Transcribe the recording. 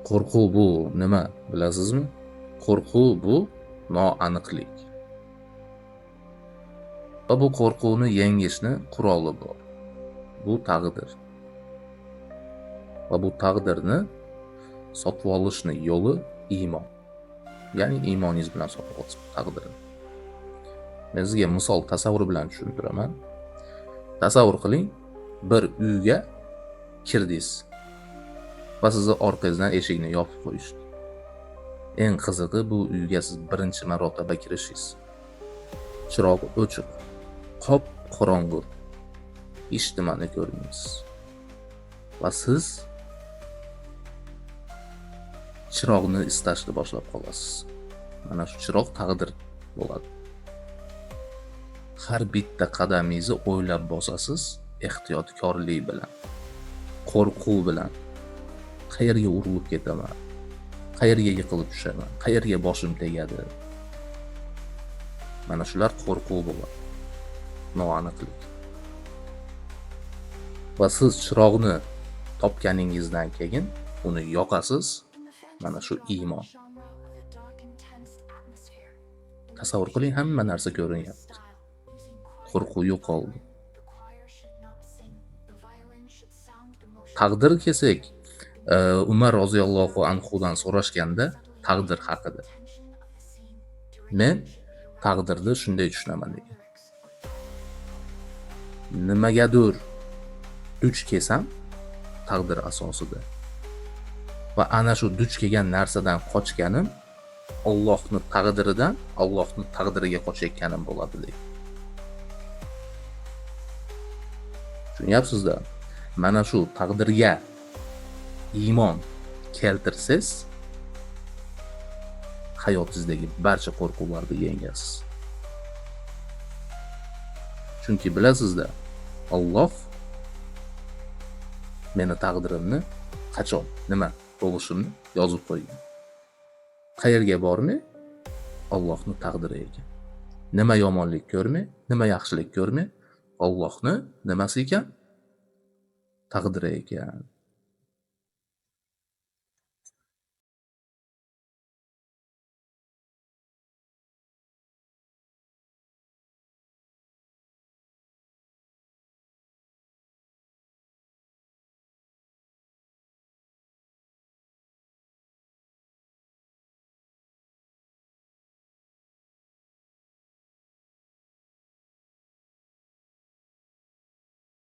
Qo'rquv bu nima, bilasizmi? Qo'rquv bu noaniqlik. Va bu qo'rquvni yengishni quroli bor. Bu taqdir. Va bu taqdirni sotib olishni yo'li iymon. Ya'ni iymoningiz bilan sotib olasiz taqdirni. Men sizga misol tasavvur bilan tushuntiraman. Tasavvur qiling, bir uyga kirdingiz va sizni orqangizdan eshikni yopib qo'yishdi. Eng qizig'i, bu uyga siz birinchi marotaba kirishingiz. Chiroq o'chiq, qop-qorong'u. Hech nimani ko'rmaysiz. Va siz chiroqni istashni boshlab qolasiz. Mana shu chiroq taqdir bo'ladi. Har bitta qadamingizni o'ylab bosasiz, ehtiyotkorlik bilan, qo'rquv bilan. Qayerga urilib ketaman? Qayerga yiqilib tushaman? Qayerga boshim tegadi? Mana shular qo'rquv bo'ladi. Noaniqlik. Va siz chiroqni topganingizdan keyin uni yoqasiz. Mana shu iymon. Tasavvur qiling, hamma narsa ko'rinyapti. Qo'rquv yo'qoldi. Taqdir kelsak, Umar roziyallohu anhudan so'rashganda taqdir haqida. Men taqdirni shunday tushunaman degan. Nimagadir duch kelsam taqdir asosida va ana shu duch kelgan narsadan qochganim Allohning taqdiridan Allohning taqdiriga qochayotganim bo'ladi degan. Tushunyapsizda? Mana shu taqdirga iymon keltirsangiz, hayotingizdagi barcha qo'rquvlarni yengasiz. Chunki bilasizda, Alloh meni taqdirimni qachon, nima bo'lishimni yozib qo'ygan. Qayerga bormay, Allohning taqdiri ekan. Nima yomonlik ko'rmay, nima yaxshilik ko'rmay, Allohning nimasi ekan? Taqdiri ekan.